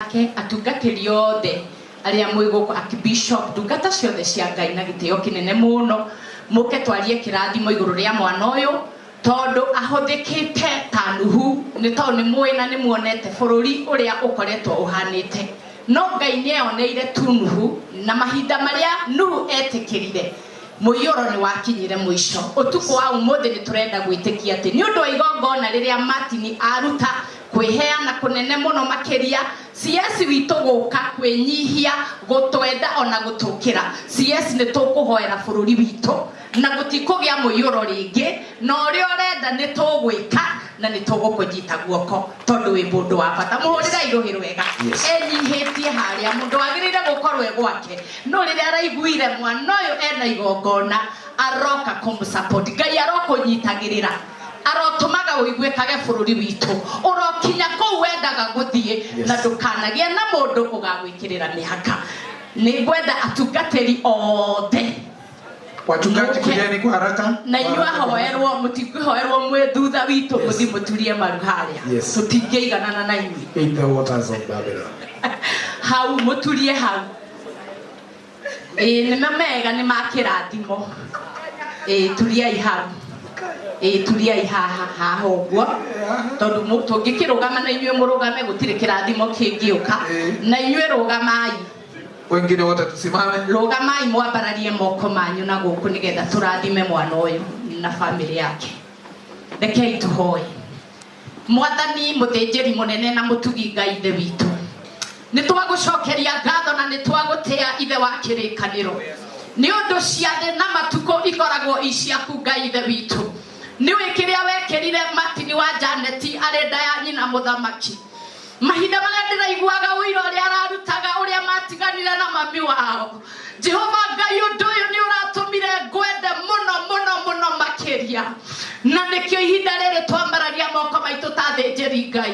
Ake atungatĩri othe arĩa mwĩ gũkũ, Archbishop, ndungata ciothe cia Ngai na gĩtĩo kĩnene mũno, mũke twarie kĩrathimo igũrũ rĩa mwana ũyũ tondũ ahũthĩkĩte ta Nuhu, nĩ tondũ nĩ mũĩ na nĩ muonete bũrũri ũrĩa ũkoretwo ũhanĩte. No Ngai nĩ eyoneire tu Nuhu, na mahinda marĩa Nuhu etĩkĩrire mũiyũro nĩ wakinyire mũico. Ũtukũ wa ũmũthĩ nĩ tũrenda gwĩtĩkia atĩ nĩ ũndũ wa igongona rĩrĩa Martin aruta, kwĩheana kũnene mũno makĩria, CS witũ gũka kwĩnyihia, gũtwenda ona gũtũkĩra. CS nĩ tũkũhoera bũrũri witũ na gũtikũgĩa mũiyũro rĩngĩ, na ũrĩa ũrenda nĩ tũgwĩka na nĩ tũgũkũnyita guoko tondũ wĩ mũndũ wa bata. Mũhũrĩrai rũhĩ rwega. Enyihĩtie harĩa mũndũ wagĩrĩire gũkorwo e gwake, no rĩrĩa araiguire mwana ũyũ ena igongona aroka kũmũsupport. Ngai arokũnyitagĩrĩra, arotũmaga ũiguĩkage bũrũri witũ, ũrokinya kũu wendaga gũthiĩ, na ndũkanagĩe na mũndũ ũgagwĩkĩrĩra mĩhaka. Nĩ ngwenda atungatĩri othe Wachungaji Mũke. kujeni kwa haraka. Na inyuĩ ahoerwo mũtingĩhoerwo mwĩ thutha witũ, mũthiĩ mũturie maru harĩa. Tũtingĩiganana na inyuĩ. In the waters of Babylon. Hau mũturie hau, ĩĩ nĩmo mega, nĩ ma kĩrathimo. Ĩĩ turiai hau, ĩĩ turiai haha haha ũguo, tondũ tũngĩkĩrũgama na inyuĩ mũrũgame gũtirĩ kĩrathimo kĩngĩũka. Na inyuĩ rũgamai. Wengine wote tusimame. Rũgamai mwambararie moko manyu na gũkũ nĩgetha tũrathime mwana ũyũ na bamĩrĩ yake. Rekei tũhoe. Mwathani mũthĩnjĩri mũnene na mũtugi Ngai Ithe witũ, nĩ twagũcokeria ngatho na nĩ twagũtĩa Ithe wa kĩrĩkanĩro, nĩ ũndũ ciathĩ na matukũ ikoragwo i ciaku Ngai Ithe witũ. Nĩ ũĩ kĩrĩa wekĩrire Martin wa Janeti arĩ nda ya nyina mũthamaki. Mahinda marĩa ndĩraiguaga ũira ũrĩa ararutaga ũrĩa matiganire na mami wao, Jehova Ngai, ũndũ ũyũ nĩ ũratũmire ngwende mũno mũno mũno makĩria, na nĩkĩo ihinda rĩrĩ twambararia moko maitũ ta thĩnjĩri Ngai,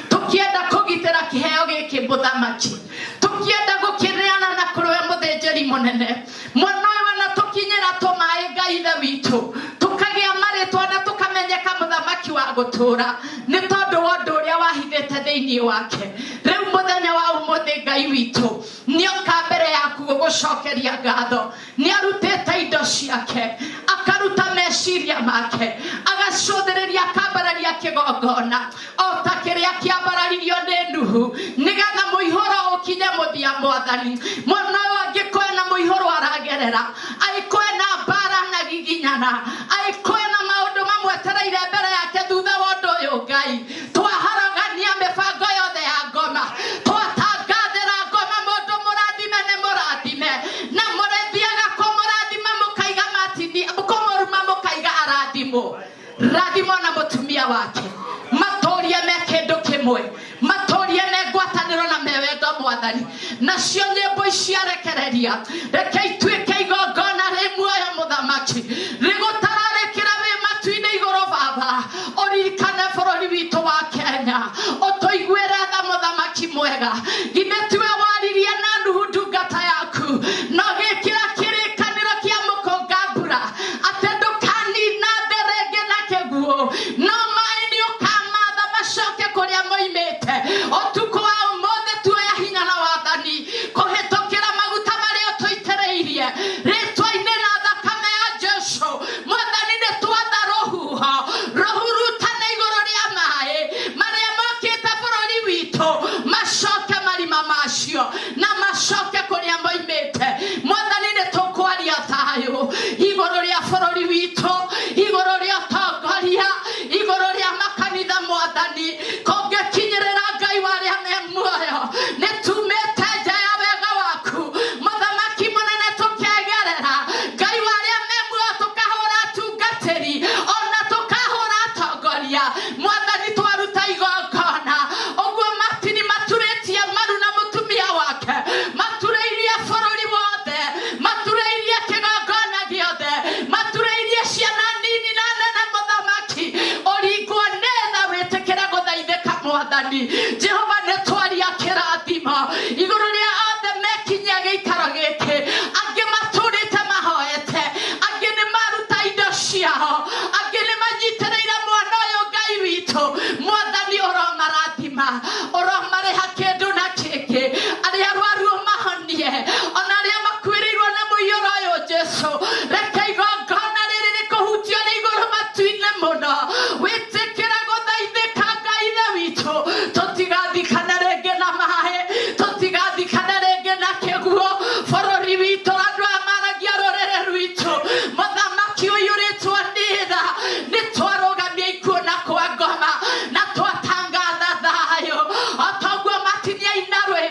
tũkĩenda kũgitĩra kĩheo gĩkĩ mũthamaki, tũkĩenda gũkĩneana na kũrĩ mũthĩnjĩri mũnene. Mwana ũyũ anatũkinyĩra tũmaĩ Ngai Ithe witũ, tũkagĩa marĩtwa na tũkamenyeka mũthamaki wa gũtũũra, nĩ tondũ wa ũndũ ũrĩa wahithĩte thĩinĩ wake. Rĩu mũthenya wa ũmũthĩ Ngai witũ nĩoka mbere yaku gũgũcokeria ngatho. Nĩarutĩte indo ciake, akaruta meciria make, agacũthĩrĩria, akambararia kĩgongona o ta kĩrĩa kĩambararirio nĩ Nuhu, nĩgetha mũihũro ũkinye mũthia. Mwathani, mwana ũyũ angĩkorwo na mũihũro aragerera, angĩkorwo na mbara na giginyana, angĩkorwo na maũndũ mamwetereire mbere yake thutha wa ũndũ ũyũ, Ngai, twaharagania mĩbango yothe ya ngoma, twatangathĩra ngoma mũndũ mũrathime nĩ mũrathime, na mũrĩthiaga kũmũrathima mũkaiga Martin, kũmũruma mũkaiga arathimwo. Rathimo na mũtumia wake, matũrie me kĩndũ kĩmwe, matũrie me ngwatanĩro na me wendo. Mwathani, nacio nyĩmbo ici arekereria, reke ituĩke igongona rĩ muoyo mũthamaki, rĩgũtararĩkĩra wĩ matu-inĩ igũrũ. Baba, ũririkane bũrũri witũ wa Kenya, ũtũiguĩre tha mũthamaki mwega. Githĩ tiwe waririe na Nuhu ndungata yaku na ũgĩkĩra kĩrĩkanĩro kĩa mũkũnga mbura atĩ ndũkanina thĩ rĩngĩ na kĩguũ, no maĩ nĩ ũkamatha macoke kũrĩa moimĩte? Ũtukũ wa ũmũthĩ tuoya hinya na wathani kũhĩtũkĩra maguta marĩa ũtũitĩrĩirie rĩtwa-inĩ na thakame ya Jesu. Mwathani, nĩ twatha rũhuho rũhurutane igũrũ rĩa maĩ marĩa mokĩte bũrũri witũ, macoke marima macio.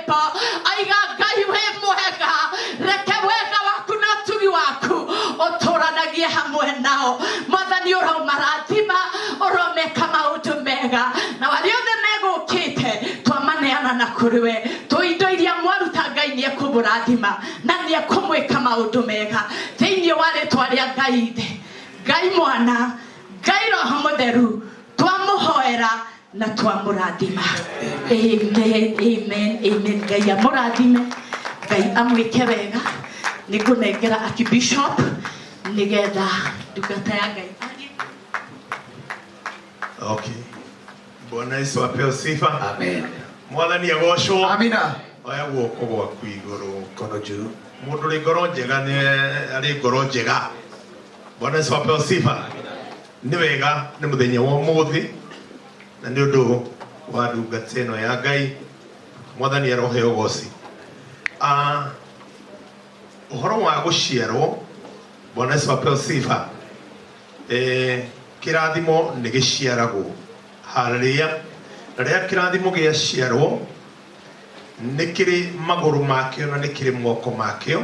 Rwĩmbo aiga Ngai wĩ mwega, reke wega waku na ũtugi waku ũtũranagie hamwe nao. Mwathani ũromarathima, ũromeka maũndũ mega, na arĩa othe megũkĩte twamaneana na kũrĩ we. Tũ indo iria mwaruta Ngai nĩ ekũmũrathima na nĩ ekũmwĩka maũndũ mega thĩinĩ wa rĩtwa rĩa Ngai Ithe, Ngai Mwana, Ngai Roho Mũtheru, twamũhoera na twamũrathima. Amen, amen, amen. Ngai amũrathime, Ngai amwĩke wega. Nĩ ngũnengera Archbishop nĩgetha ndungata ya Ngai arie. Okay. Bwana Yesu apewe sifa. Amen. Mwathani agocwo. Amina. Oya guoko gwaku igũrũ. Mkono juu. Mũndũ ũrĩ ngoro njega nĩ arĩ ngoro njega. Bwana Yesu apewe sifa. Nĩ wega nĩ mũthenya wa ũmũthĩ na nĩ ũndũ wa ndungata ĩno ya Ngai. Mwathani arohe ũgoci. Ũhoro wa gũciarwo, Bwana Yesu apewe sifa. Kĩrathimo nĩ gĩciaragwo. Haleluya. Na rĩrĩa kĩrathimo gĩaciarwo, nĩ kĩrĩ magũrũ makĩo na nĩ kĩrĩ moko makĩo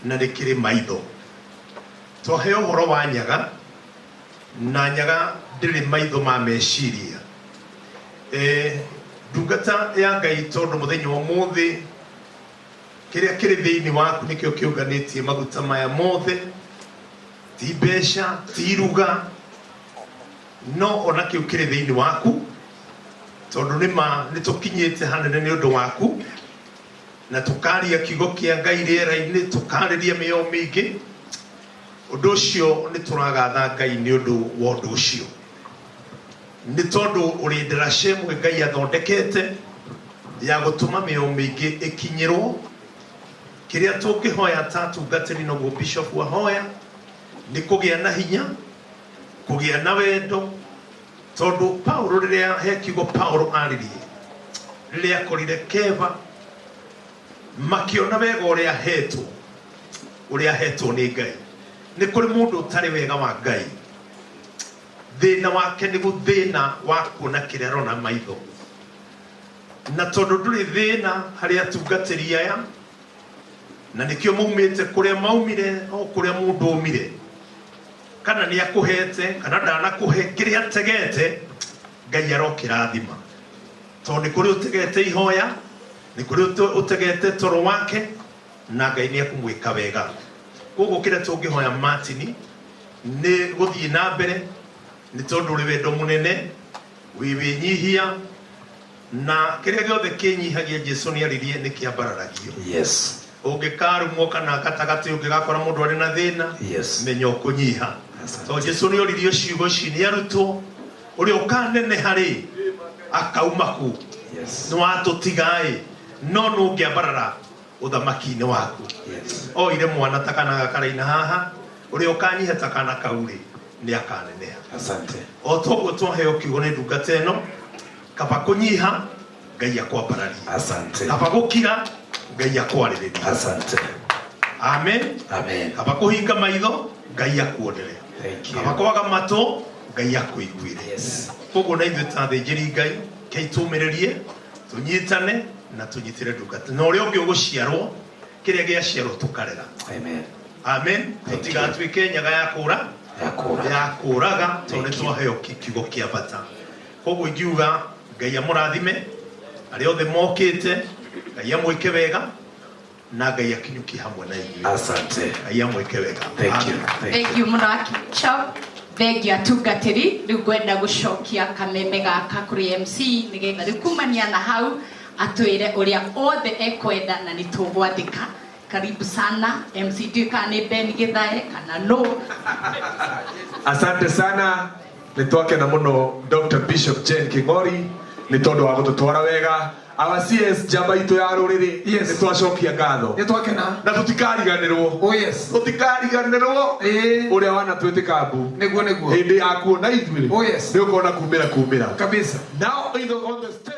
na nĩ kĩrĩ maitho. Twaheo ũhoro wa nyaga, na nyaga ndĩrĩ maitho ma meciria. Ndungata ya Ngai tondũ mũthenya wa ũmũthĩ kĩrĩa kĩrĩ thĩinĩ waku nĩkĩo kĩũnganĩtie maguta maya mothe, ti mbeca, ti iruga, no ona kĩu kĩrĩ thĩinĩ waku, tondũ nĩ ma nĩ tũkinyĩte hanene nĩ ũndũ waku, na tũkaria kiugo kĩa Ngai rĩera-inĩ, tũkarĩria mĩoyo mĩingĩ. Ũndũ ũcio nĩ tũragatha Ngai nĩ ũndũ wa ũndũ ũcio, nĩ tondũ ũrĩ ndaraca ĩmwe Ngai athondekete ya gũtũma mĩoyo mĩingĩ ĩkinyĩrwo. Kĩrĩa tũngĩhoya ta atungatĩri, noguo Bishop ahoya, nĩ kũgĩa na hinya, kũgĩa na wendo, tondũ Paulo rĩrĩa he kiugo Paulo aririe rĩrĩa akorire Keva makĩona wega ũrĩa ahetwo, ũrĩa ahetwo nĩ Ngai. Nĩ kũrĩ mũndũ ũtarĩ wega wa Ngai, thĩna wake nĩ gũthĩna wa kuona kĩrĩa arona maitho, na tondũ ndũrĩ thĩna harĩ atungatĩri aya, na nĩkĩo maumĩte kũrĩa maumire, o kũrĩa mũndũ aumire, kana nĩ akũhete kana ndanakũhe, kĩrĩa ategete Ngai arokĩrathima, tondũ nĩ kũrĩ ũtegete ihoya, nĩ kũrĩ ũtegete toro wake, na Ngai nĩ ekũmwĩka wega. Koguo kĩrĩa tũngĩhoya Martin nĩ gũthiĩ na mbere, nĩ tondũ ũrĩ wendo mũnene, wĩ wĩnyihia, na kĩrĩa gĩothe kĩnyihagia Jesu nĩ aririe nĩ kĩambararagio. Yes. Ũngĩkarumwo kana gatagatĩ ũngĩgakora mũndũ arĩ na thĩna, Yes. menya ũkũnyiha. Asante. Tondũ Jesu nĩ oririo ciugo ici nĩ arutwo, ũrĩa ũkaneneha rĩ akauma kũ? Yes. Nĩ watũtiga-ĩ, no nũ ũngĩambarara ũthamaki-inĩ waku? Yes. Oire mwana ta kana gakaraina haha, ũrĩa ũkanyiha ta kana kau rĩ nĩ akaneneha. Asante. O toguo twaheo kiugo nĩ ndungata ĩno, kaba kũnyiha Ngai akwambararie. Asante. Kaba gũkira Ngai akwarĩrĩrie. Asante. Amen. Amen. Kaba kũhinga maitho Ngai akuonere. Thank you. Kaba kwaga matũ Ngai akũiguĩre. Yes. Koguo na ithuĩ ta athĩnjĩri Ngai kei tũmĩrĩrie, tũnyitane na tũnyitĩre ndungata, na ũrĩa ũngĩ ũgũciarwo kĩrĩa gĩaciarwo tũkarera. Amen. Amen. Thank you. Tũtigatuĩke nyaga ya kũra, Ya kũra. ya kũraga, tondũ nĩ Thank you. twaheo kiugo kĩa bata. Koguo ingiuga Ngai amũrathime arĩa othe mokĩte, Ngai amwĩke wega, na Ngai akinyũkie hamwe na inyuĩ. Asante. Ngai amwĩke wega. Thank you. Amen. Thank Thank you mũno Archbishop. Thank you atungatĩri. Rĩu ngwenda gũcokia kameme gaka kũrĩ MC nĩgetha rĩu kumania na hau atwĩre ũrĩa othe ekwenda na nĩ tũgwathĩka. Karibu sana MC, ndiũĩ kana nĩ Ben Githae kana no. Asante sana, nĩ twakena mũno Dr. Bishop Jane King'ori nĩ tondũ wa gũtũtwara wega. Our CS njamba itũ ya rũrĩrĩ, Yes. nĩ twacokia ngatho Nĩ twakena. na tũtikariganĩrwo. Oh yes. Tũtikariganĩrwo Ĩĩ. ũrĩa wanatwĩtĩka mbu Nĩguo nĩguo. hĩndĩ ya kuona ithuĩ Oh yes. nĩ ũkona kumĩra kumĩra. Kabisa. Now in the, on the stage.